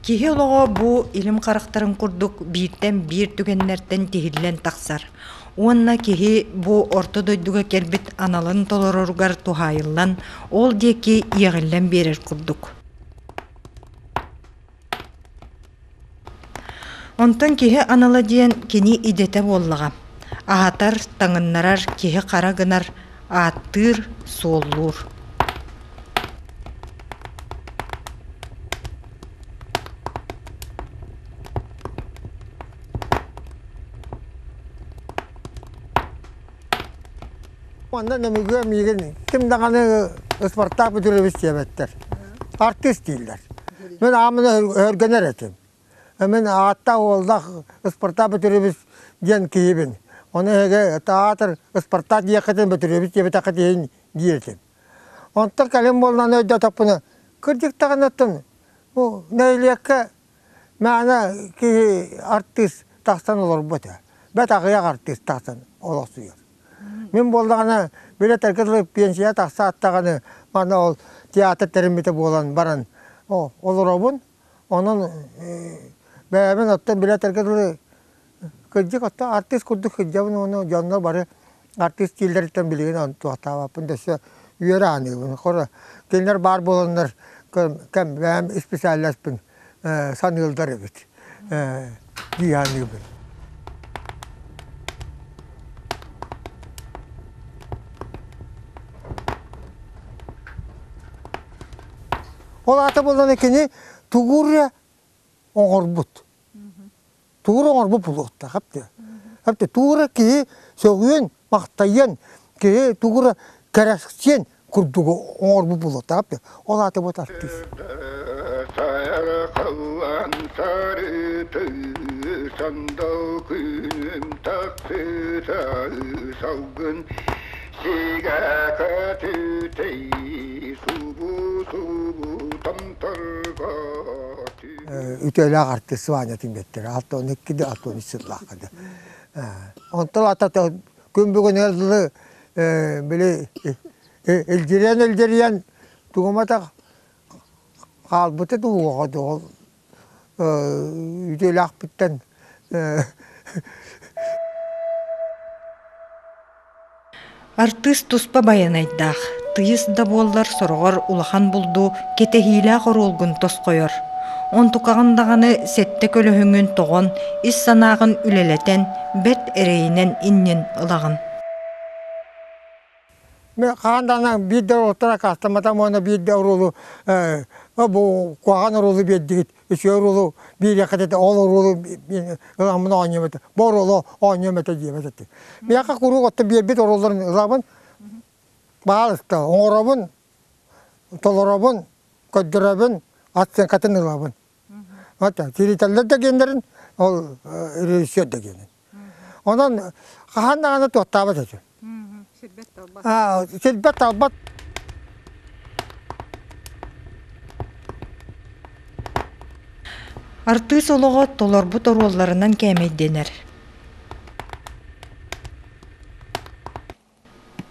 Киһи олоҕо бу илим харахтарын курдук бииртэн биир түгэннэртэн тиһиллэн тахсар уонна киһи бу орто дойдуга кэлбит аналын толороругар туһаайыллан, ол диэки иэҕиллэн биэрэр курдук. Онтон киһи анала диэн кини идэтэ буоллаҕа: аһатар, таҥыннарар, киһи хара гынар, ааттыыр, суоллуур. Манна Нөмүгү миигин ким даҕаны Спартак Петрович диэбэттэр. Артыыс дииллэр. Мин ааммын өһүргэнэр этим. Мин ааттаах уоллаах Спартак Петрович диэн киһибин. Ону эһиги театр Спартак диэххитин Петрович диэбэтэххит иһин диир этим. Онтон кэлин буоллаҕына өйдөөтөхпүнэ, кырдьык даҕаны оттон бу нэһилиэккэ мээнэ киһи артыыс тахсан олорбот ээ. Бэрт аҕыйах артыыс тахсан олохсуйар. Мин буоллаҕына били этэргэ дылы пенсия тахсаат даҕаны манна ол театр тэриммитэ буолан баран олоробун. Онон бэйэбин оттон били этэргэ дылы кырдьык оттон артыыс курдук сылдьабын уонна дьоннор бары артыыс дииллэриттэн билигин туохтаабаппын да өссө үөрэ аныыбын. Хоро кинилэр баар буоланнар кэм бэйэм специальностпын саныыллар эбит дии саныыбын. Ол аата буоллаҕына кини тугу эрэ оҥорбут. Тугу эрэ оҥорбут буолуохтаах эбит. Эбит тугу эрэ киһи сөҕүөн, махтайыан, киһи тугу эрэ кэрэхсиэн курдугу оҥорбут буолуохтаах эбит. Ол аата вот артист. Сандал күнүм тахсыта салгын Үтүөлээх артыыс Ванятын биэртэрэ 62 да 63 сыллаахха да. Онтон ата күн бүгүн дылы били илдьириэн-илдьириэн тугуматах хаалбыта дуу ол үтүөлээхпиттэн Артыыс туспа байанайдаах, тыйыс да буоллар сороҕор улахан булду кэтэһиилээх оруолгун тосхойор. Онтукаҕын даҕаны сэттэ көлөһүҥҥүн тоҕон, ис санааҕын үлэлэтэн, бэрт эрэйинэн иннин ылаҕын. Мен хаан даҕаны биир да оруолтан акаастамматам уонна биир да оруолу бу куһаҕан оруолу биэрдигит, үчүгэй оруолу биэриэххит этэ, ол оруолу ыламмын оонньуом этэ, бу оруолу оонньуом этэ диэбэт этим. Миэхэ куруук оттон биэрбит оруолларын ылабын, баалыста оҥоробун, толоробун, көрдөрөбүн, оценкатын ылабын. Тиритэллэр да гиэннэрин, ол режиссер да гиэнин. Онон хаһан даҕаны туохтаабат этим. Сирбэт талбат. Сирбэт талбат. Артыыс олоҕо толорбут оруолларынан кээмэйдэнэр.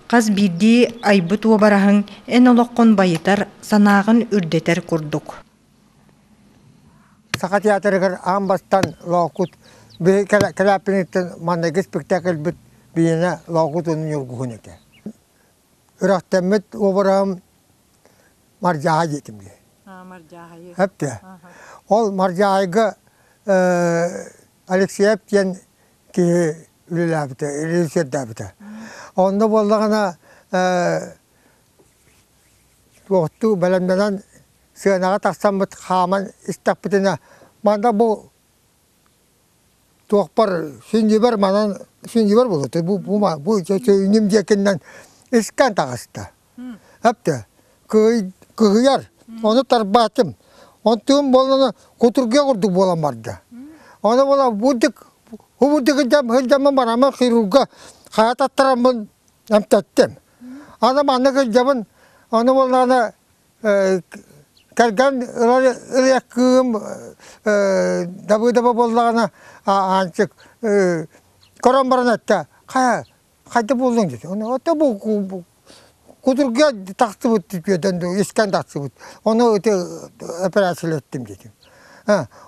Хас биирдии айбыт уобараһыҥ эн олоххун байытар, санааҕын үрдэтэр курдук. Саха театрыгар аан бастаан Лоокут кэлээппиниттэн маҥнайгы спектакльбыт биһиэнэ Лоокут уонна Ньургуһун этэ. Үрэхтэммит уобараһым Мардьааһай диэтим дии. Мардьааһайы. Эптэ. Ол Мардьааһайга Алексеев диэн киһи үлэлээбитэ, режиссердээбитэ. Онно буоллаҕына туохтуу бэлэмнэнэн сыанаҕа тахсаммыт хааман истэхпитинэ манна бу туохпар сүнньүбэр манан сүнньүбэр буолуо бу бу бу сүнньүм диэкиннэн искэн таҕыста. Эптэ кыһыйар ону тарбаатым. Онтугум буоллана кутургуйа курдук буолан барда. Ону буола бурдук бурдук сылдьаммын бараммын хирурга хайа таттараммын эмтэттим. Аны маннык сылдьабын ону буоллаҕына кэргэн ылар кыым Дабыыдаба буоллаҕына Аанчык көрөн баран эттэ хайа хайда буоллуҥ диэтэ ото бу кутурга тахсыбыт үтүөтэн искэн тахсыбыт ону ити операциялаттым диэтим.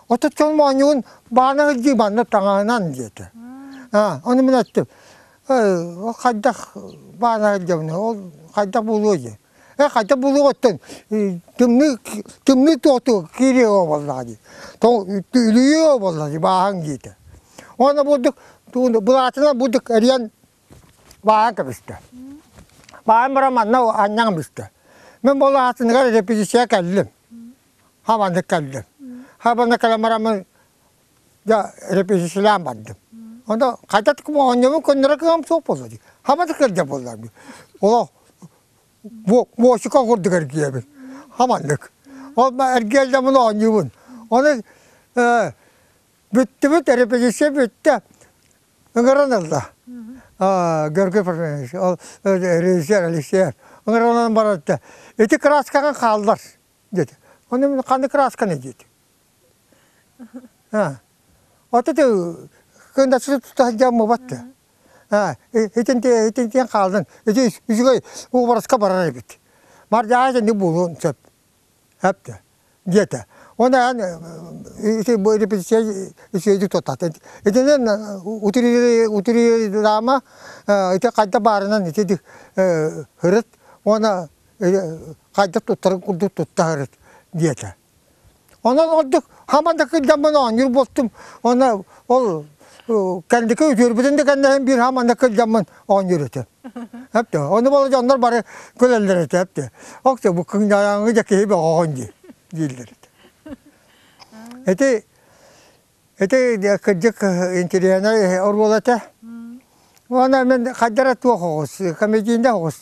Отут моонньугун баана сылдьыы манна таҥаһынан диэтэ. Ону мин эттим, хайдах баана сылдьабын, ол хайдах буолуо дии. Э хайдах буолуо оттон тымныы тымныы туохту киириэ буоллаҕа дии. Үлүйүө буолла дии бааһаҥ диэтэ. Уонна бурдук былаатынан бурдук эрийэн бааһан кэбистэ. Бааһан баран манна анньаҥ бүстэ. Мин буолаатыныгар репетиция кэллим. Хабаннык кэллим. Хабаннык кэлэн бараммын дьэ репетициялаан бардым. Онно хайдах оонньуубун көннөрө кыам суох буолла дии. Хамандык кырдьа буоллар. Олох муосука курдук эргийэбин. Хаманнык. Ол эргиэлдэмин оонньуубун. Ону бүттүбүт, репетиция бүттэ. Ыҥыран ылла. Георгий Парфенович, ол режиссер Алексеев ыҥыран барарда. Ити краскаҕын хааллар диэтэ. Ону мин ханнык красканы диэтим. Ото кындачы тута сылдьан да. Итинтиэн хааллын. Ити үчүгэй уобараска барар эбит. Мардьаа итинник буолуон сөп. Эптэ. Диэтэ. Уонна эн ити бу репетиция үчүгэйдик туттаата. Итинэн утуриирдаама ити хайда баарынан ити һырыт уонна хайда туттарын курдук тутта һырыт диэтэ. Онон ордук хаман да кылдьаммын оонньуур буолтум. Онно ол кэнники үтүөрбүтүн да кэннэһин биир хаман да кылдьаммын оонньуур этим. Эпте. Ону бола дьоннор бары күлэллэр этэ эпте. Окте бу кыҥнааҥы дьэ киһи бөҕөҕүн дии дииллэр этэ. Ити ити кырдьык интеллигенай оруол этэ. Уонна мен хайдара туох оҕус, комедийный оҕус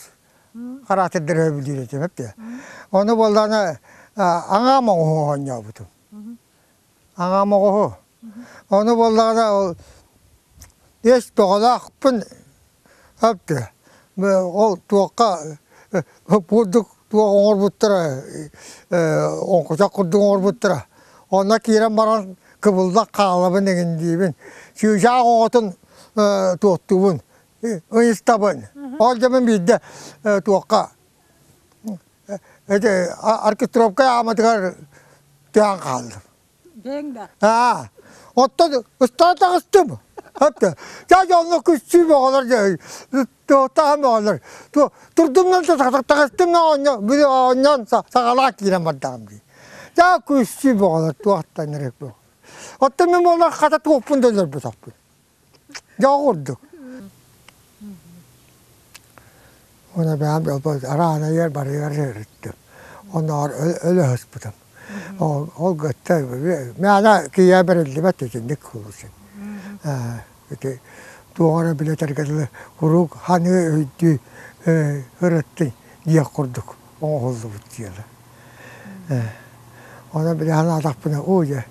хараатырдары өбүлүүр этим эпте. Ону буоллаана аҥаа моҥоһу оонньообутум. Аҥаа моҕоһу. Ону буоллаҕына ол ес тоҕолоохпун Апты ол туохха курдук туох оҥорбуттара оҥкучах курдук оҥорбуттара. Онно киирэн баран кыбыллан хаалабын эҥин диибин. Чыычаах оҕотун туохтуубун, ыйыстабын. Ол дьэ биирдэ туохха ити оркестровка ааматыгар түһэн хааллым. Бэҥ да. Аа, оттон ыстаан таҕыстым. Хатта, чаа дьонно күччүү бөҕөлөр дьэ, туохтаах бөҕөлөр. Турдумнан таҕыстым да оонньо, били оонньоон саҕалаах киирэн бардаҕым дии. Чаа күччүү бөҕөлөр туохтан эрэ бөҕө. Оттон мин буоллар хата туохпун да өлөрбөтөхпүн. Дьоҕ курдук. Уонна бэйэм араанайыгар барыгар сырыттым. Оннооҕор өлө сыспытым. Ол гытта мээнэ киһиэхэ бэриллибэт итинник кулусын. Ити туох эрэ билэтэргэ дылы куруук ханыы өйдүү ырыттын диэх курдук оҥоһуллубут дьыала. Онон били санаатахпына уу дьэ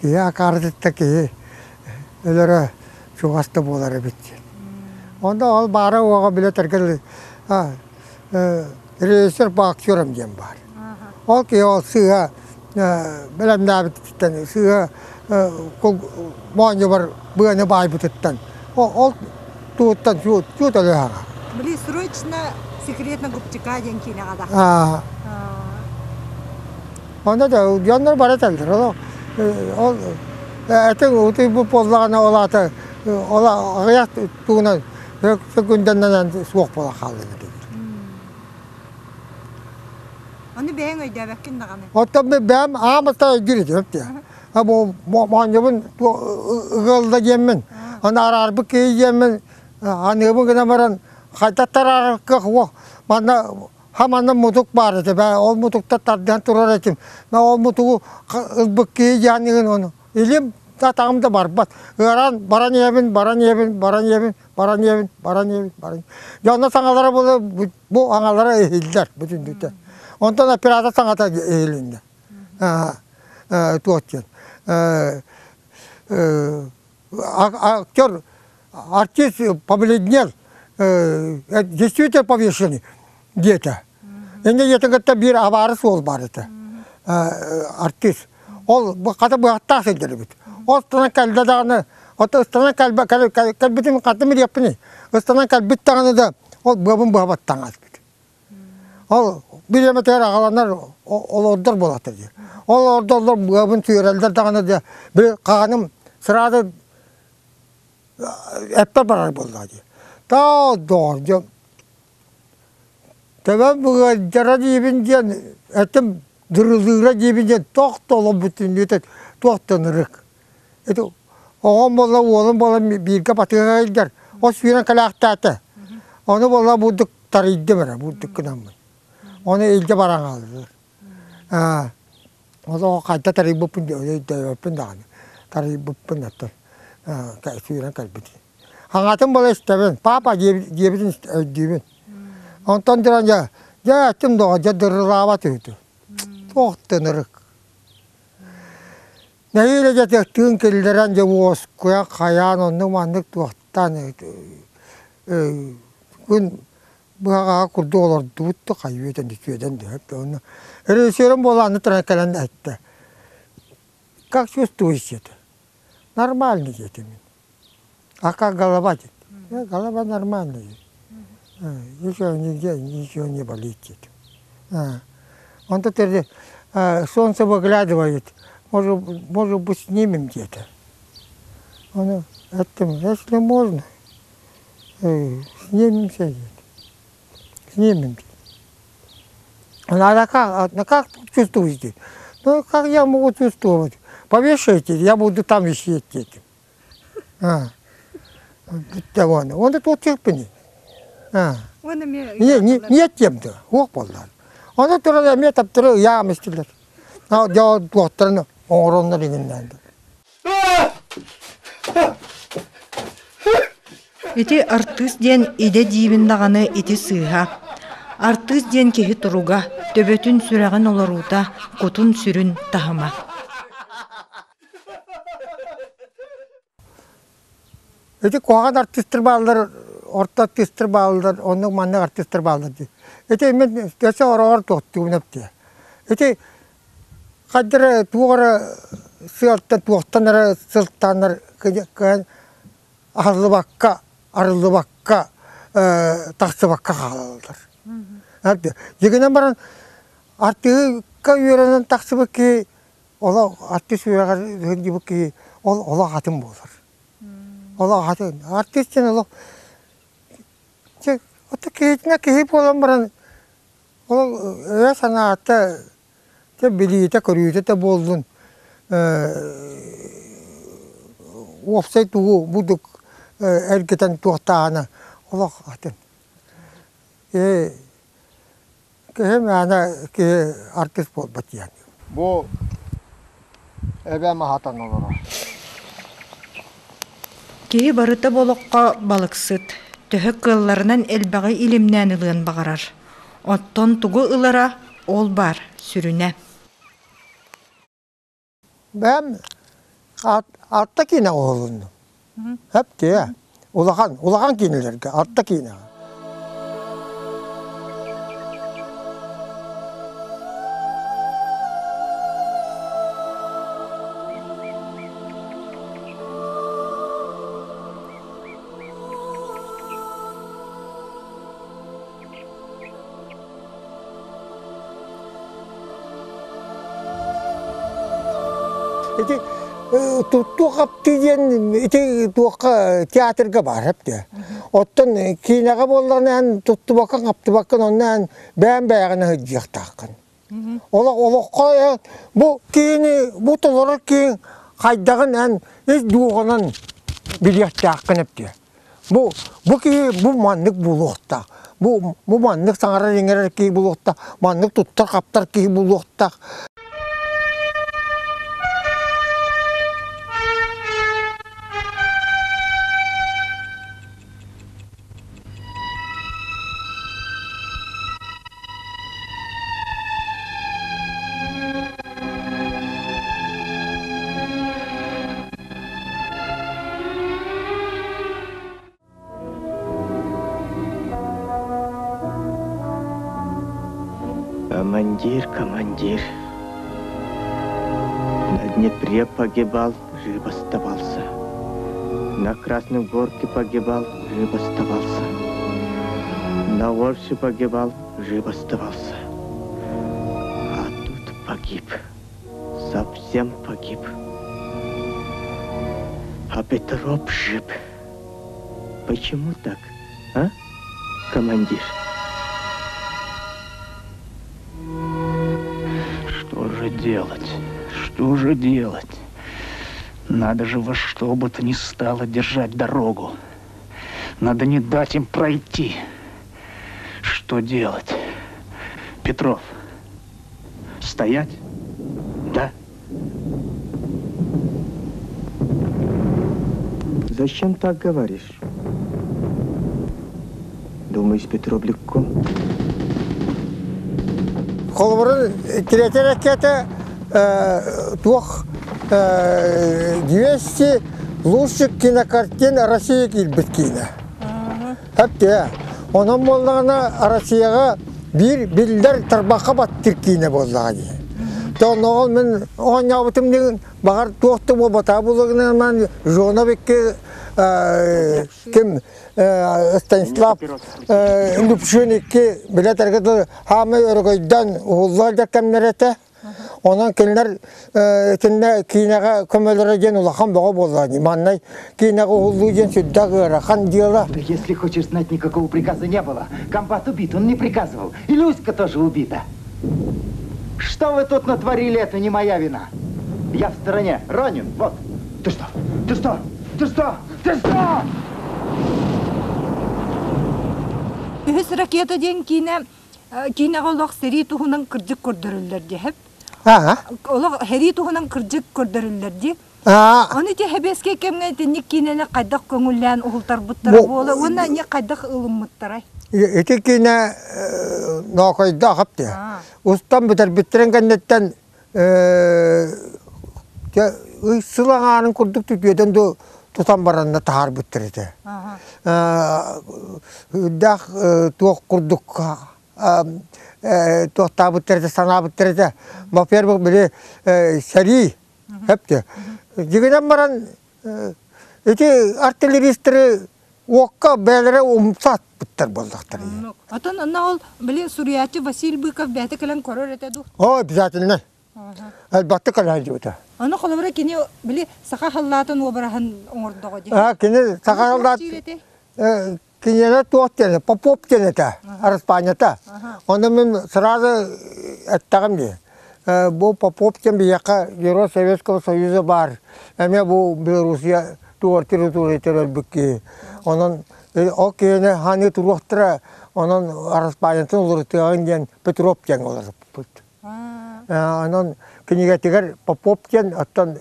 киһи акаарытыттан киһи өлөрө чугас да буолар эбит диэн. Онно ол баара-уоҕа билэтэргэ режиссер по актерам диэн баар. Ол киһи ол сыыһа бэлэмнээбититтэн сыыһа моонньубар быаны баайбытыттан ол тугуттан чуут өлө Били срочно секретно губчика диэн киинэҕэ да. Онно да дьоннор бара этэллэр. Ол ол этиҥ утуйбут буоллаҕына ол аата ол аҕыйах тугунан сөкүндэннэнэн суох буола хааллын диир. Ону бэйэҥ өйдөөбөккүн даҕаны. Оттон мен бэйэм аамата өйдүүр этим диye. Бу моонньубун ыгылла диэммин, аны араарбыт киһи диэммин, аныыбын гына баран хайдах тараарар кыах уох манна Хаманна мутук баар этэ, бээ ол мутукта тардыһан турар этим. Мэ ол мутугу ылбыт киһи диэн ону илим атаҕым да барбат. Ыараан баран иһэбин, баран иһэбин, баран иһэбин, баран иһэбин, баран иһэбин, баран. Дьэ онно саҥалара буолар, бу аҥалара иһиллэр бүтүннүүтэ. Онтон оператор саҥата иһилиннэ. Туох диэн. Актер, артист побледнел, действительно повешенный диэтэ. Инньэ диэтин кытта биир абаары суол баар этэ. Артист. Ол хата быһахтаах сылдьар эбит. Ол ыстанан кэллэ даҕаны, ото ыстанан кэлбитим хатым ириэппиний. Ыстанан кэлбит даҕаны да, ол быабын быһа баттаан ааспыт. Ол Бириэмэтигэр аҕаланар олордор буолаттар дии. Ол олордоллор быабын сүөрэллэр даҕаны дьэ били хаҕаным сразу эппэр барар буоллаҕа дии. Таа доҕор дьэ төбөм ыалдьара диибин диэн этим дырылыыра диибин диэн туох да олорбут туох да ынырык. Ити оҕом буолла уолум буолла бииргэ батыһа сылдьар ол сүүрэн кэлээхтээтэ. Ону буолла бурдук тарыйдым эрэ бурдук гынаммын. Ону илдьэ баран хааллылар. Аа ол оҕо хайда тарыйбыппын өйдөөбөппүн даҕаны. Тарыйбыппын оттон сүүрэн кэлбит. Аҥатын буола истэбин, папа диэбитин өйдүүбүн. Онтон туран дьэ, дьэ эттим доҕор, дьэ дырылаабат үһү. Туох да ынырык. Нэһиилэ дьэ тыын киллэрэн дьэ уоскуйан хайаан оннук-маннык туохтаан күн быһаҕаһа курдук олордубут да хайыы үтүөдэн дөһөп онно режиссерым буолааны туран кэлэн эттэ как чувствуешь это нормально диэтим мин а как голова диэт голова нормальная еще нигде ничего не болит диэтим онто терде солнце выглядывает может быть снимем диэтэ ону эттим если можно снимемся диэт снимем Надо как, ну как чувствуете? Ну как я могу чувствовать? Повешайте, я буду там висеть этим. Бүттэ уонна. Уонна туох терпени. Не, не, нет тем-то, уох буоллар. Ону туран эмиэ таптыры ыйаам истилэр. Дьэ туохтарын оҥороннор иҥиннээн. Ити артыыс диэн идэ диибин даҕаны ити сыыһа. Артыыс диэн киһи туруга, төбөтүн сүрэҕин олоруута, кутун-сүрүн таһыма. Ити куһаҕан артыыстар бааллар, орто артыыстар бааллар, оннук маннык артыыстар бааллар дии. Ити мин өссө ороҕор туохтуубун эптиэ. Ити хайда эрэ туох эрэ сыалтан туохтан эрэ сылтааннар кыайан аһыллыбакка, арыллыбакка тахсыбакка хаалаллар. Дьигинэн баран артыыһыкка үөрэнэн тахсыбыт киһи олох артыыс үөрэҕэр сылдьыбыт киһи ол олох атын буолар. Олох атын. Артыыс диэн олох киһитинэ киһи буолан баран ол өйө-санаата дьэ билиитэ-көрүүтэ да буоллун уопсай тугу бурдук эргитэн туохтааҕына олох атын. Киһи мээнэ киһи артыыс буолбат диэн. Бу эбэм аһатан олорор. Киһи барыта бу олоххо балыксыт, төһө кыалларынан элбэҕи илимнээн ылыан баҕарар. Оттон тугу ылара ол баар, сүрүнэ. Бэйэм алта киинэ оҥоһулуннум. Эптиэ. Улахан, улахан киинэлэргэ алта киинэҕэ. Ити туттуу-хаптыы диэн ити туохха театрга баар эптэ. Оттон киинэҕэ буоллаҕына эн туттубаккын-хаптыбаккын онно эн бэйэҥ бэйэҕинэ сылдьыахтааххын. Олох олоххо бу киини бу толорор киин хайдаҕын эн ис дууһанан билиэхтээххин эптэ. Бу бу киһи бу маннык буолуохтаах. Бу бу маннык саҥарар-иҥэрэр киһи буолуохтаах, маннык туттар-хаптар киһи буолуохтаах. Командир, командир, на Днепре погибал, жив оставался. На Красной Горке погибал, жив оставался. На Орсе погибал, жив оставался. погиб. Совсем погиб. А Петров жив. Почему так, а, командир? Что же делать? Что же делать? Надо же во что бы то ни стало держать дорогу. Надо не дать им пройти. Что делать? Петров, стоять? Да? Зачем так говоришь? Думаешь, Петров легко? Холобурун третий ракета туох 200 лучших кинокартин России киирбит киинэ. Әптэ. Онон буоллаҕына Россияҕа биир биллэр тарбахха баттыр киинэ буоллаҕа дии. Онноҕол мин оонньообутум диэн баҕар туох да буолбатаҕа буолугунан Жонов икки ким Станислав Любшин икки билэ дылы хаамай өрөгөйдөөн уһуллар да кэмнэр этэ. Онон кинилэр итиннэ киинэҕэ көмөлөрө диэн улахан бөҕө буолла. Маннай киинэҕэ уһуллуу диэн сүрдээх ыарахан дьыала. Да если хочешь знать, никакого приказа не было. Комбат убит, он не приказывал. И Люська тоже убита. Что вы тут натворили, это не моя вина. Я в стороне, ранен, вот. Ты что? Ты что? Ты что? Ты что? Үһүс ракета диэн киинэ киинэҕэ олох сэрии туһунан кырдьык көрдөрүллэр диэһэп. Олох сэрии туһунан кырдьык көрдөрүллэр дии. Ону ити сэбиэскэй кэмҥэ итинник киинэни хайдах көҥүллээн уһултарбыттара буола уонна не хайдах ылыммыттарай? Ити киинэ ноокойдоох эптэ. Устан бүтэрбиттэрин кэнниттэн сыл аҥаарын курдук түтүөтэн тутан баранна таһаарбыттар этэ. Үрдээх туох курдук туохтаабыттар этэ, санаабыттар этэ. Во-первых, били сэрии эпте. Дьигинэн баран ити артиллеристары уокка бэйэлэрэ умсаатпыттар буоллахтар. Отон онно ол били суруйааччы Василий Быков бэйэтэ кэлэн көрөр этэ дуу? О, обязательно. Элбэхтик кэлэн дьыбыта. Ону холобура кини били саха халлаатын уобараһын оҥордоҕо дии. А, кини саха халлаат киниэнэ туох диэн Попов диэн этэ, араспаанньата. Ону мин сразу эттэҕим дии. Бу Попов диэн биһиэхэ Герой Советского Союза баар. Эмиэ бу Белоруссия туор территория өлбүт киһи. Онон ол киһини ханыы туруохтара, онон араспаанньатын уларытыаҕын диэн Петров диэн уларыппыт. Онон кинигэтигэр Попов диэн, оттон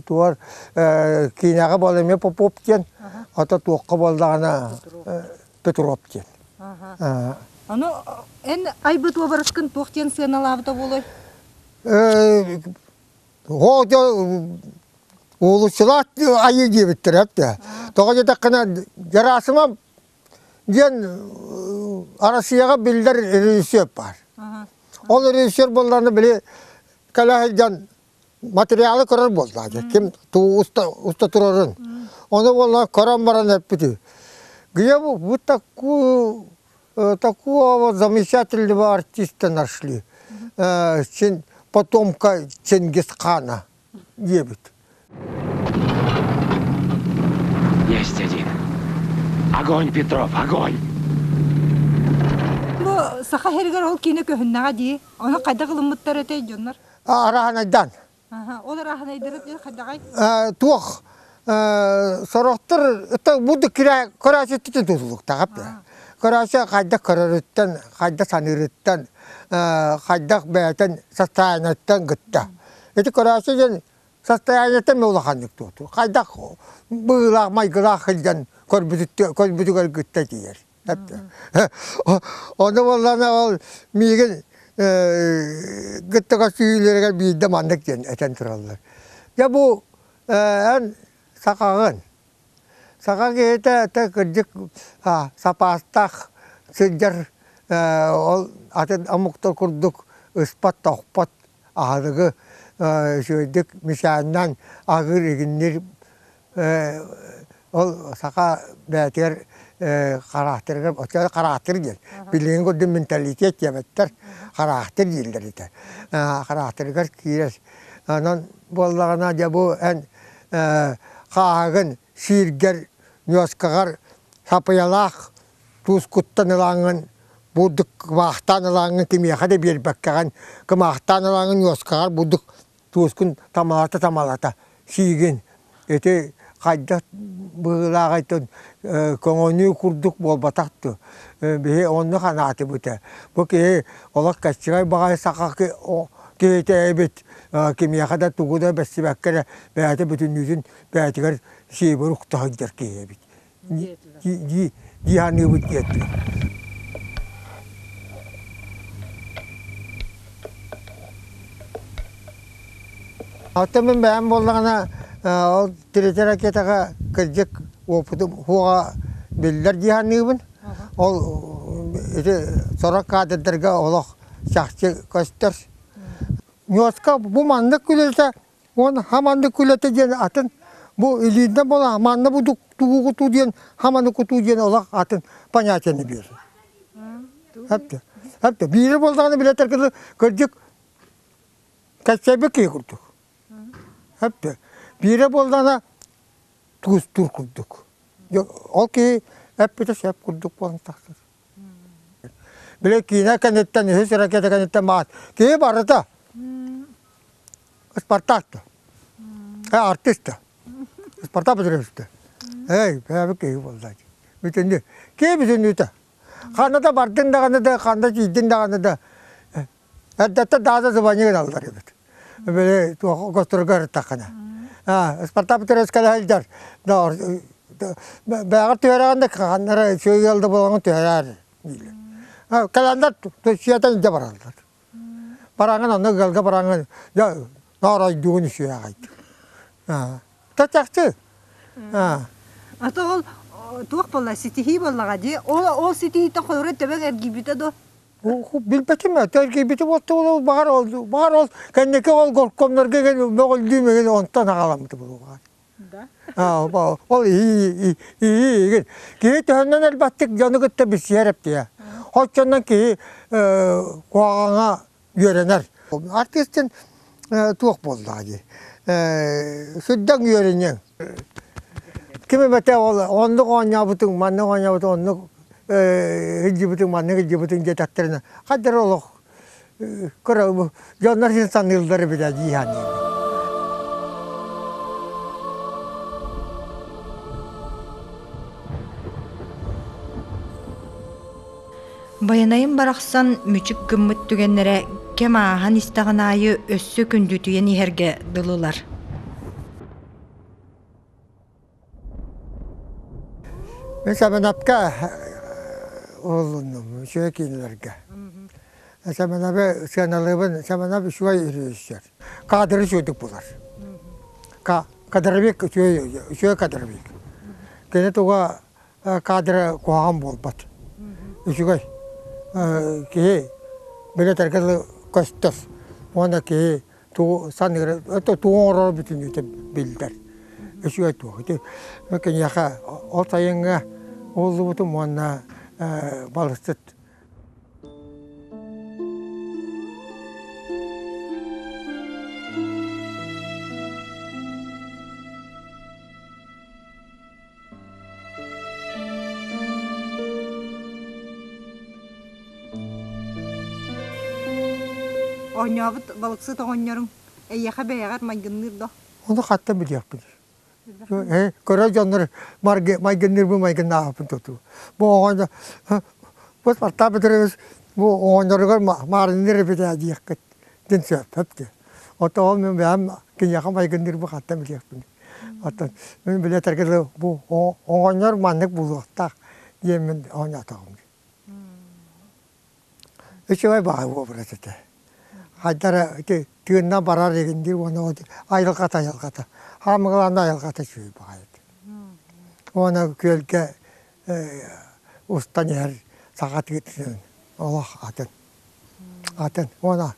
туор киинэҕэ буола эмиэ Попов диэн, ото туохха буоллаҕына Петров диэн. Ону эн айбыт уобараскын туох диэн сыаналаабыта буолуой? Уулуссалаах айыы диэбиттэр эптэ. Тоҕо диэтэххинэ Герасимов диэн Россияҕа биллэр режиссер баар. Ол режиссер буоллаҕына били кэлэ сылдьан материалы көрөр буоллаҕа ким тугу уста, уста турарын. Ону буоллаҕа көрөн баран эппити. Где вы такую, такого замечательного артиста нашли? Потомка Чингисхана диэбит. Есть один. Огонь, Петров, огонь! Бу саха сиригэр ол киинэ көһүннэҕэ дии. Ону хайдах ылыммыттар этэй дьоннор? Араһанайдан. Ол араһанайдары хайдаҕай? Туох сорохтор бу көрөөчүттэн тутулуктаах Көрөөчү хайдах көрөрүттэн, хайдах саныырыттан, хайдах бэйэтин состояниеттан гытта. Ити көрөөчү диэн состояниеттан мен улаханнык туоту. Хайдах быылаах майгылаах сылдьан көрбүтүгэр гытта тиийэр. Ону буоллаҕына ол миигин гытта көстүүлэригэр биирдэ маннык диэн этэн тураллар. Дьэ бу эн сахаҕын Саха киһитэ этэ кырдьык сапаастаах сылдьар ол атын омуктар курдук ыспат-тохпот аһылыгы үчүгэйдик мичээннээн аһыыр игинниир ол саха бэйэтигэр Хараахтырыгар оччо хараахтыр диэн. Билигин курдук менталитет диэбэттэр. Хараахтыр дииллэр этэ. Хараахтырыгар киирэр. Онон буоллаҕына дьэ бу эн хааһыгын сииргэр, ньуоскаҕар сапыйалаах туускуттан ылааҥҥын бурдук кымаахтаан ылааҥҥын кимиэхэ да биэрбэккэҕин кымаахтаан ылааҥҥын ньуоскаҕар бурдук туускун тамалата-тамалата сиигин. Ити хайдах быһыылааҕыйтан көҥөнүү курдук буолбатах дуо? Биһи онно ханаатыбыт ээ. Бу киһи олох кэччэгэй баҕайы саха киһитэ эбит. Кимиэхэ да тугу да бэссибэккэ эрэ бэйэтэ бүтүннүүтүн бэйэтигэр сиэбэр укта сылдьар киһи эбит. Дии дии саныыбыт диэтилэр. Оттон мин бэйэм буоллаҕына ол третий ракетаҕа кырдьык опытым суоҕа биллэр дии саныыбын. Ол ити сорох кадрдарга олох чахчы көстөр. Ньуоска бу маннык үлэтэ Уон хаманды күлэтэ диэн атын бу илииннэ буола манна бу тугу диэн хаманы кутуу диэн олох атын понятиены биэрэр. Әпте. Әпте. Биири буолдаҕына билэтэр кылы кырдьык кэччэйбит киһи курдук. Әпте. Биирэ буолдаҕына туустуур курдук. Ол киһи эппитэ сөп курдук буолан тахсар. Били киинэ кэнниттэн, үһүс ракета кэнниттэн маат. Киһи барыта Спартак да. Артист да. Спартак Петрович да. Эй, бэйэбит киһи буолла. Бүтүннүү. Киһи бүтүннүүтэ. Ханна да бардыҥ даҕаны да, ханна тиийдиҥ даҕаны да, эрдэттэн даада звонить гыналлар эбит. Били туох госторга ырыттаххына. Спартак Петрович кэлэ сылдьар. Бэйэҕэр түһэрэҕин да ханнара үчүгэй ыал да буолаҥын түһэрээр дииллэр. Кэлэннэр сиэтэн илдьэ бараллар. Бараҥын онно ыалга бараҥын дьэ нооройдугун үчүгэй аҕайдык. Та чахчы. А то ол туох буолла ситиһии буоллаҕа дии. Ол ол ситиһииттэн холоро төбөҥ эргийбитэ дуо? Билбэтим эргийбитим ол баҕар ол баҕар ол кэнники ол горкомнорго мөҕүллүүм игин онтон аҕаламмыты буолуоҕа. Да. Ол игин киһи төһөннөн элбэхтик дьону кытта билсиһэр эптиэ. Оччонон киһи куһаҕаҥа үөрэнэр. Артистын туох буоллаҕа дии. Сүрдээх үөрүнньэҥ. Ким эмэтэ ол оннук оонньообутуҥ, маннык оонньообутуҥ, оннук илдьибитиҥ, маннык илдьибитиҥ диэтэхтэринэ, хайдах эрэ олох кыра дьоннор син саныыллар эбит дии саныыбын. Байанайым барахсан мүчүк гыммыт түгэннэрэ кэм ааһан истэҕин аайы өссө күндүтүйэн иһэргэ дылылар. Мин Сэмэнэпкэ уһуллуннум, үчүгэй киинэлэргэ. Сэмэнэби сыаналыыбын, Сэмэнэп үчүгэй режиссер. Кадры үчүгэйдик булар. Кадровик үчүгэй, үчүгэй кадровик. Кини туга кадры куһаҕан буолбат. Үчүгэй. Киһи билэтэргэ дылы көстөр. Уонна киһи тугу саныыр, тугу оҥороро бүтүннүүтэ биллэр. Үчүгэй туох. Ити киниэхэ ол сайыҥҥа уһуллубутум уонна балыксыт Оонньообут балыксыт оҕонньоруҥ эйиэхэ бэйэҕэр майгынныыр дуо? Ону хаттан билиэхпиний. Көрөр дьоннор майгынныырбын майгыннааһыппын тутуу. Бу оҕонньор бу Спартак Петрович бу оҕонньоругар маарынныыр эбит ээ диэххит дин сөп дии. Оттон ол мин бэйэм киниэхэ майгынныырбын хаттан билиэхпиний. Оттон мин билэтэргэ дылы бу оҕонньор маннык буолуохтаах диэммин оонньоотоҕум. Үчүгэй баҕайы образ этэ. Хайдара ити тыынна барар игин диир уонна айылҕата айылҕата. Хаамыгалаан айылҕата үчүгэй баҕайы этэ. Уонна күөлгэ устан иһэр саха тыытын олох атын. Атын уонна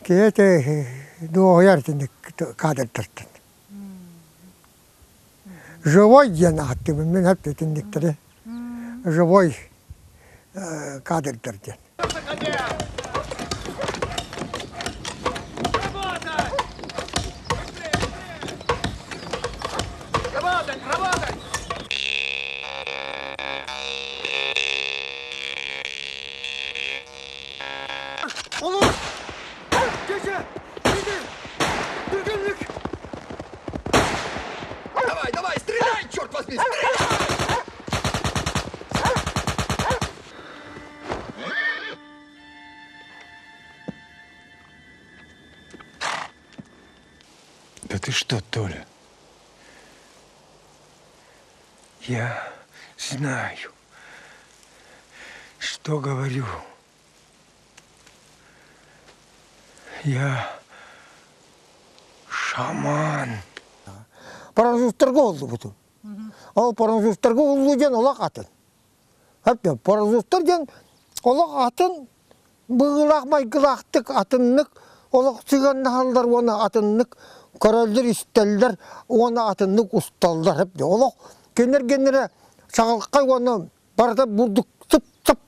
киһи ити дуоһуйар итинник кадрдартан. Живой диэн ааттыыбын мин эп итинниктэри. Живой кадрдар диэн. Давай, давай, стреляй, черт возьми, стреляй! Да ты что, Толя? Я знаю, что говорю. Я шаман. Французтарга оллубутум. Ол французтарга уллу диэн олох атын. Хэп французтар диэн олох атын быгылаах майгылаахтык атыннык олох сыганнаһаллар уонна атыннык көрөллөр истэллэр уонна атыннык усталлар хэп олох кинилэр саҕалхай уонна барыта бурдук сып-сып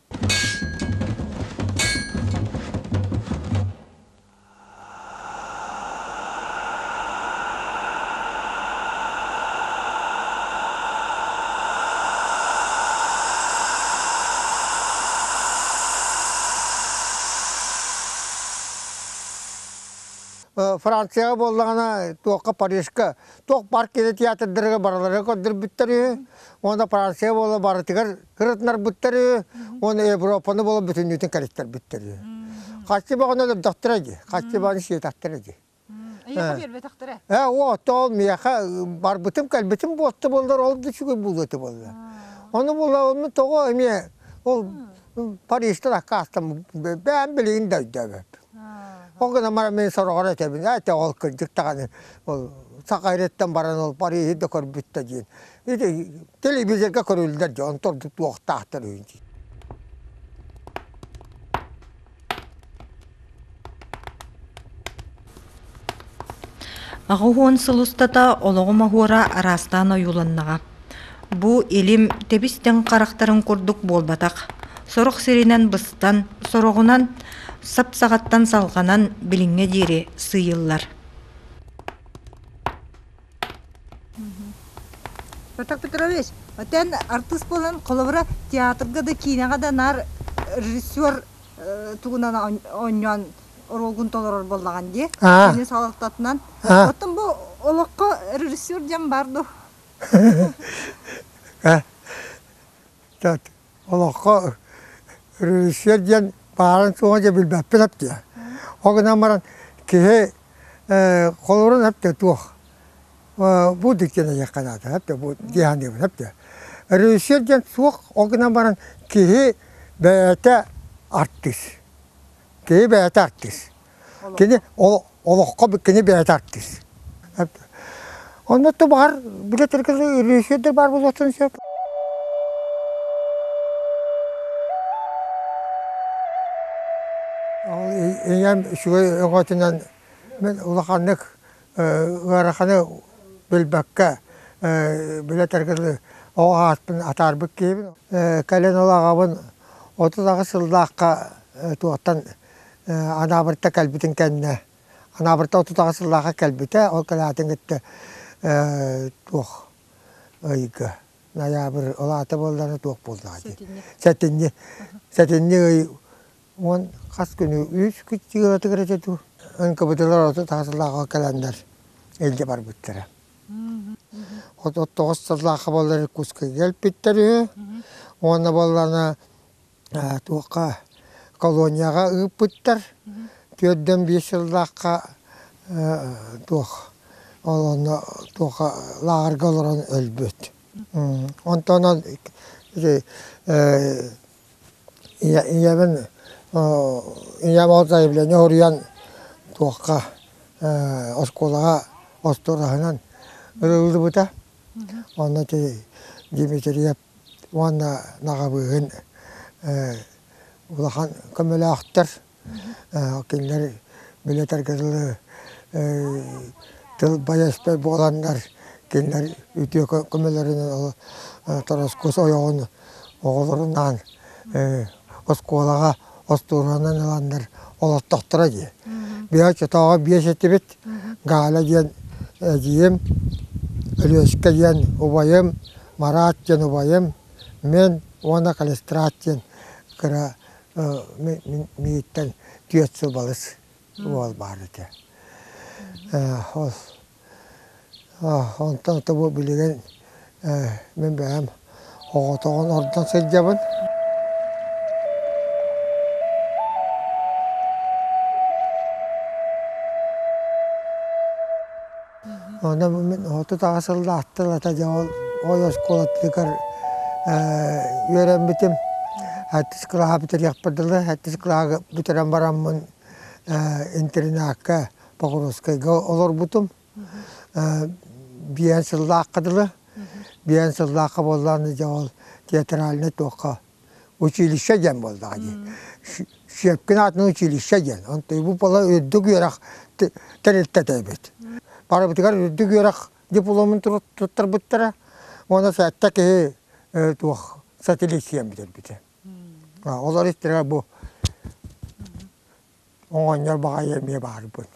Францияҕа буоллаҕына туохха Парижка туох парк театрдарыгар бараларыгар көрдөрбүттэр үһү. Уонна Франция буола барытыгар кырытынарбыттар үһү. Уонна Европаны буола бүтүннүүтүн кэриттэрбиттэр үһү. Хаччы бөҕөнү өлөрдөхтөрө дии. Хаччы бөҕөнү сиэтэхтэрэ дии. Эйиэхэ биэрбэтэхтэрэ? Ээ, оо, ол миэхэ барбытым кэлбитим буолта буоллар, ол да үчүгэй буолуо этэ буолла. Ону буола онну тоҕо эмиэ ол Парижтан аккаастам бэйэм билигин да өйдөөбөппүн. Ол гынан баран мин сороҕор этэбин, ээ ол кырдьык даҕаны ол Саха сириттэн баран ол Парижы да көрбүт да диэн. Ити телевизорга көрүллэр дьон онтон туохтаахтар үһү дии. Аҕыс сыл устата олоҕум оһуора араастаан ойууланнаҕа. Бу илим тэбис-тэҥ харахтарын курдук буолбатах. Сорох сиринэн быстан, сороҕунан сап-саҕаттан салҕанан билиҥҥэ диэри сыыйыллар. Петр Петрович, отен артыыс буолан холобура театрга да киинэҕэ да наар режиссер тугунан оонньоон оруолгун толорор буоллаҕын дии. Кини салалтатынан. Оттон бу олоххо режиссер диэн бар дуо? Олоххо режиссер диэн баарын суоҕа дьэ билбэппин эптиэ. Ол гынан баран киһи холобурун эптэ туох бу диэн эйиэхэ наада эптэ бу дии саныыбын эптэ. Режиссер диэн суох ол гынан баран киһи бэйэтэ артыыс. Киһи бэйэтэ артыыс. Кини олоххо кини бэйэтэ артыыс. Онно баҕар билэ режиссердэр баар буолуохтарын сөп. Ол ийэм үчүгэй өҥөтүнэн мин улаханнык ыараханы билбэккэ билэтэргэ дылы оҕо ааспын атаарбыт киһибин. Кэлин ол аҕабын 38 сыллаахха туохтан Анаабырта кэлбитин кэннэ Анаабырта 38 сыллаахха кэлбитэ, ол кэлээтин кытта туох ыйга ноябрь ол аата буоллаҕына туох буоллаҕа дии. Сэтинньи. Сэтинньи ый уон хас күнү үс дьыалатыгар этэ дуу. НКВДлар 38 сыллаахха кэлэннэр илдьэ барбыттара. 39 сыллаахха буоллар Иркутскайга кэлбиттэр үһү. Уонна буоллаҕына туохха колонияҕа ыыппыттар. Түөрдэн биэс сыллаахха туох ол онно туохха лааҕырга олорон өлбүт. Онтон ол ити ийэбин ийэм ол заявление суруйан туохха оскуолаҕа остуораһынан ылыллыбыта. Онно ити Дмитриев уонна наҕабыыһын улахан көмөлөөхтөр. Кинилэр билэтэргэ дылы тыл байаспай буоланнар кинилэр үтүө көмөлөрүнэн ол Тороскус ойоҕун оҕолорунаан оскуолаҕа остуоруйанан ыланнар олортохторо дии. Биһи оччотооҕу биэс этибит, Галя диэн эдьиийим, Өлүөскэ диэн убайым, Марат диэн убайым, мин уонна Калистрат диэн кыра миигиттэн түөрт сыл балыс уол баар этэ. Ол онтон бу билигин мин бэйэм оҕотоҕун ордон сылдьабын. Онно мин 38 сыллаахтан ата дьэ ол ой оскуолатыгар үөрэммитим. Сэттис кылааһы бүтэриэхпэр дылы, сэттис кылааһы бүтэрэн бараммын интернакка Покровскайга олорбутум. Биэн сыллаахха дылы. Биэн сыллаахха буоллаҕына дьэ ол театральнай туохха училище диэн буоллаҕа дии. Щепкин аатынан училище диэн. Онтон бу буола үрдүк үөрэх тэрилтэтэ эбит. Барыбытыгар үрдүк үөрэх дипломун туттарбыттара. Уонна сэттэ киһи туох сателлит бүтэрбитэ. Олор истэрэ бу оҕонньор баҕайы эмиэ баарбын.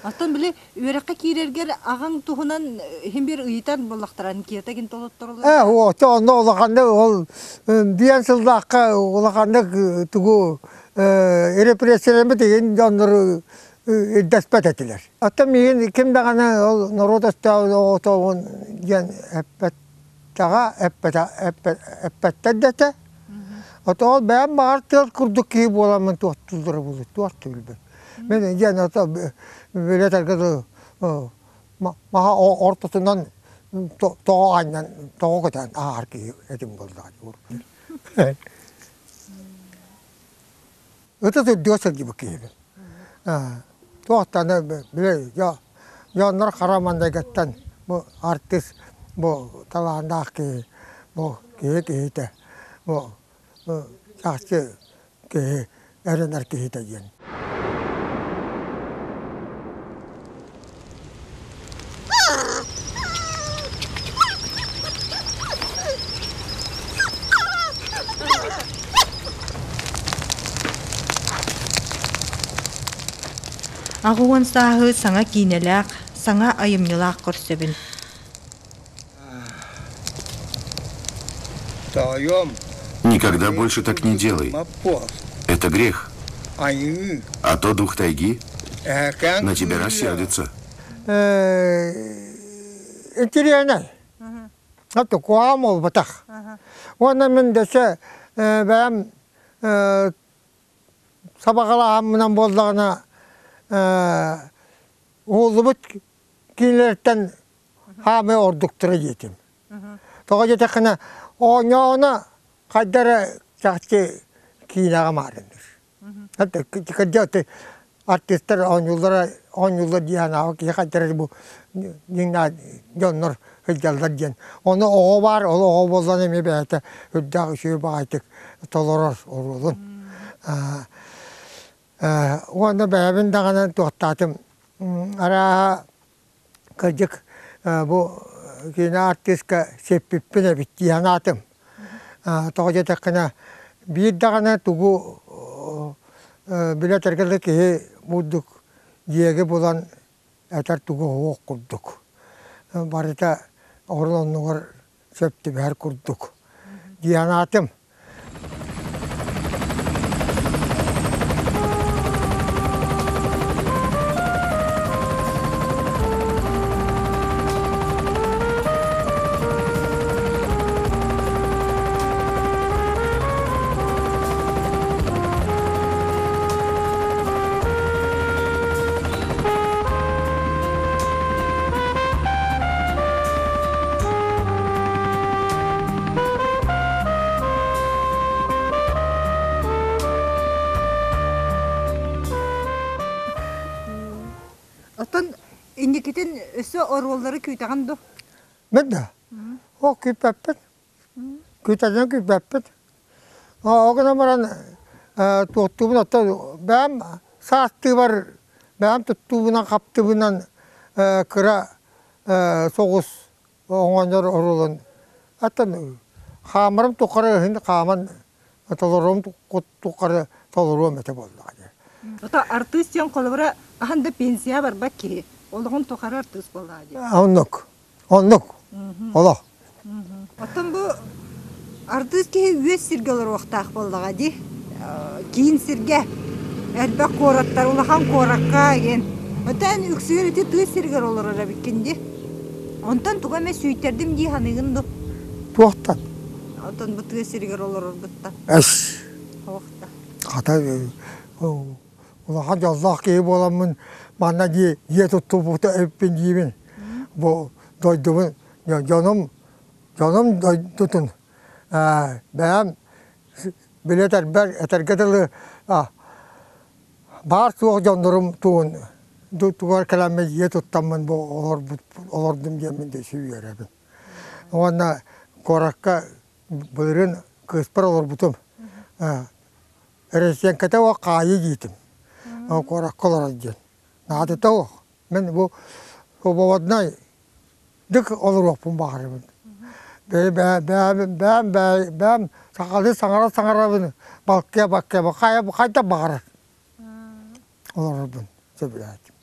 Оттон били үөрэххэ киирэргэр аҕаҥ туһунан иһин биир ыйытан буоллахтара анкета гин толоттороллор. Э, оттон онно улаханнык ол биэн сыллаахха улаханнык тугу репрессиялэммит игин дьоннору ирдэспэт этилэр. Оттон миигин ким даҕаны ол норуот өстөөҕүн оҕотоҕун диэн эппэтэҕэ эппэттэр да этэ. Ото ол бэйэм баҕар тыал курдук киһи буоламмын туохтууллара буолуо, туох да билбэт. Мин диэн ото билэтэргэ дылы маһа ортотунан тоҕо анньан тоҕо көтөн ааһар киһи этим буоллаҕа дии. Ытыс үрдүгэр сылдьыбыт киһибин. Туохтан били дьоннор хара мандайгаттан бу артыыс бу талааннаах киһи бу киһи киһитэ бу чахчы киһи эрэнэр киһитэ диэн. 80 сааһы саҥа киинэлээх, саҥа айымньылаах көрсөбүн. Никогда больше так не делай. Это грех. А то дух тайги на тебя рассердится. Интириэнэй. Аты куһаҕан буолбатах. Уонна мин дөссө бэйэм сабаҕалааһыммынан буоллаҕына уһуллубут кинилэртэн хаамыы ордуктара диэтим. Тоҕо диэтэххинэ, оонньооҕуна хайда эрэ чахчы киинэҕэ маарынныыр. Кырдьа артыыстар оонньууллара оонньууллар дии санаабыт киһи хайда эрэ бу дьоннор сылдьаллар диэн. Ону оҕо баар, ол оҕо буоллан эмиэ бэйэтэ үрдээх үчүгэй баҕайытык толорор оруолун. Уонна бэйэбин даҕаны туохтаатым арааһа Кырдьык, бу киинэ артыыска сиппиппин эбит дии санаатым. Тоҕо диэтэххинэ, биир даҕаны тугу билэ этэргэ киһи бурдук дьиэги булан этэр тугу оһуох курдук. Барыта орун оннугар сөп түбэһэр курдук дии санаатым. Оттон инникитин өссө оруоллары күүтэҕин дуо? Мен да. Ол күүппэппин. Күүтэринэн күүппэппит. Ол гынан баран туохтуубун оттон бэйэм саастыыбар бэйэм туттуубунан хаптыыбынан кыра соҕус оҥонньор оруолун Аттан хаамарым тухары иһин хааман толоруом тухары толоруом этэ буоллаҕа дии. Ото артыыс диэн холобура хаһан да пенсия барбат киһи. Олоҕун тухары артыыс буоллаҕа дии. Оннук. Оннук. Олох. Оттон бу артыыс киһи үөс сиргэ олоруохтаах буоллаҕа дии. Киин сиргэ элбэх куораттар, улахан куоракка диэн. Оттон үксүгэр ити тыа сиригэр олорор эбиккин дии. Онтон тугу эмэ сүүйтэрдим дии саныыгын дуу? Туохтан? Оттон бу тыа сиригэр олороргуттан. Эс. Туохта? Хата улахан дьоллоох киһи буоламмын манна дьиэ дьиэ туттубута эбиппин диибин. Бу дойдубун дьонум дьонум дойдутун бэйэм били этэрбэр этэргэ дылы баар суох дьоннорум тугун тугар кэлэммин дьиэ туттаммын бу олорбут олордум диэммин дөссө үөрэбин. Уонна куоракка былырыын кыыспар олорбутум. Резиденкэтэ уох хаайыы диитим. Куоракка олорор диэн. Наадата уох. Мин бу свободнай дык олоруохпун баҕарабын. Бэйэм бэйэм бэйэм сахалыы саҥара саҥарабын балкыа балкыа хайа хайда баҕарар олорорбун сөбүлээтим.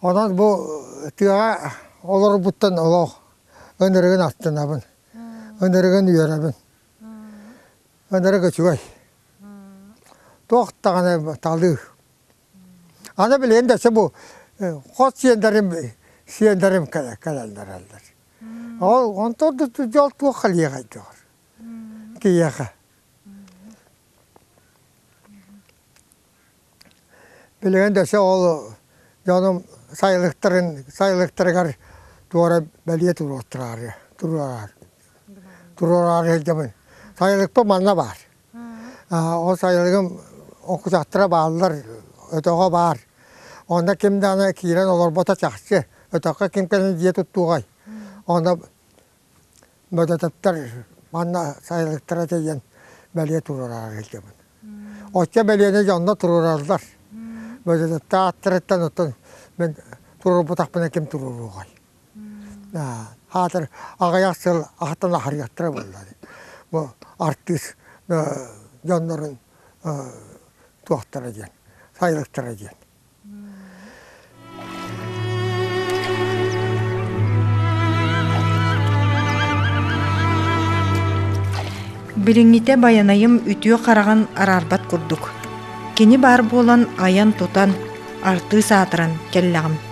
Онон бу тыаҕа олорбуттан олох ынырыгын астынабын, ынырыгын үөрэбин. Ынырык үчүгэй. Туох даҕаны талыы. Аны билигин да бу хос сиэннэрим сиэннэрим кэлэллэр. Ол онтон дьол туох кэлиэҕэй диэҕэр киһиэхэ. Билигин да ол дьонум сайылыктарын сайылыктарыгар туора бэлиэ туруортараары туруораары туруораары сылдьабын. Сайылыкпыт манна баар. Ол сайылыгым окутахтара бааллар, өтөҕө баар. Онно ким даҕаны киирэн олорбото чахчы. Өтөххө ким кэлэн дьиэ туттуоҕай? Онно Мөдөтөттөр манна сайылыктара тиийэн бэлиэ туруораары сылдьабын. Оччо бэлиэни дьонно туруораллар. Мөдөтөттөр ааттарыттан оттон мин туруорбутахпына ким туруоруоҕай? Аатыр аҕыйах сыл ахтан аһарыахтара буолла. Бу артыыс дьоннорун туохтара диэн, сайылыктара диэн. Билиҥҥитэ Байанайым үтүө хараҕын араарбат курдук. Кини баар буолан айан-тутан, артыыс аатыран кэллэҕим.